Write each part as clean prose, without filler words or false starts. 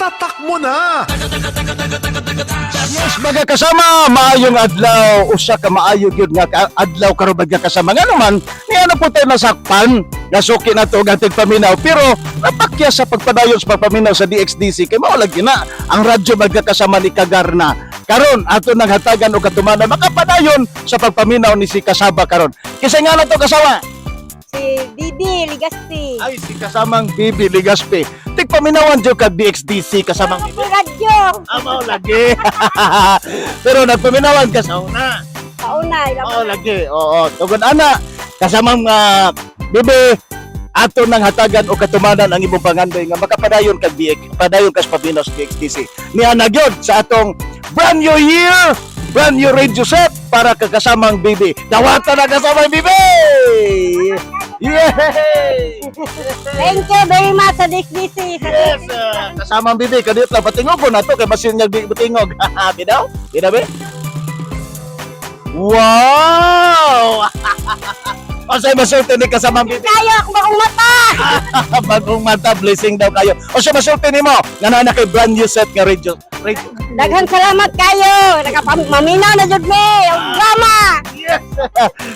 Itatak mo na! Yes, mga kasama, maayong adlaw, usa ka maayo gyud nga adlaw karon, mga kasama. Nga naman, niya na po tayo nasakpan nga suki na to og paminaw, pero napakya sa pagpadayon sa pagpaminaw sa DXDC kay mao lagi na ang radyo, mga kasama, ni Kagarna. Karon ato nang hatagan og katumanan makapadayon sa pagpaminaw ni si Kasaba karon. Kinsa nga na to, kasama? Si Bibi Ligaspi. Ay, si kasamang Bibi Ligaspi. Tigpaminawan jud ka DXDC, kasamang Ako Bibi. po radyo. Amo lagi. Pero nagpaminawan ka sa una. Pauna. Ilang Oo, lagi. Oo. Tugod ana, kasamang Bibi, ato nang hatagan o katumanan ang imong pangandoy nga makapadayon kag BX, padayon kas paminaw sa DXDC. Niya na gyud sa atong brand new year, brand new radio set para kakasamang Bibi. Dawata na, kasamang Bibi! Yay! Thank you very much sa DXDC. Sa Yes, DXDC. kasamang Bibi, kadiyot lang patingog ko na to kay masin nga di patingog. Bidaw? Bidaw be? Wow! Unsay masulti ni kasamang Bibi? Kayo, akong bagong mata. Bagong mata, blessing daw kayo. O siya, masulti nimo nga naa na kay brand new set nga radio. Radio. Daghan salamat kayo. Nakapamaminaw na jud mi. Ang drama. Yes.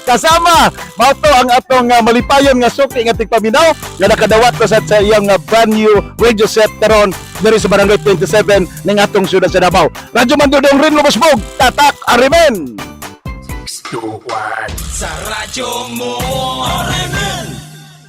Kasama, mao to ang atong malipayon nga suki nga tigpaminaw nga nakadawat na sa iyang brand new radio set karon diri sa Barangay 27 ning atong syudad sa Davao. Radyo Mandudong Rin Lubosbog, Tatak Arimen. 6, 2, 1. Sa radyo mo.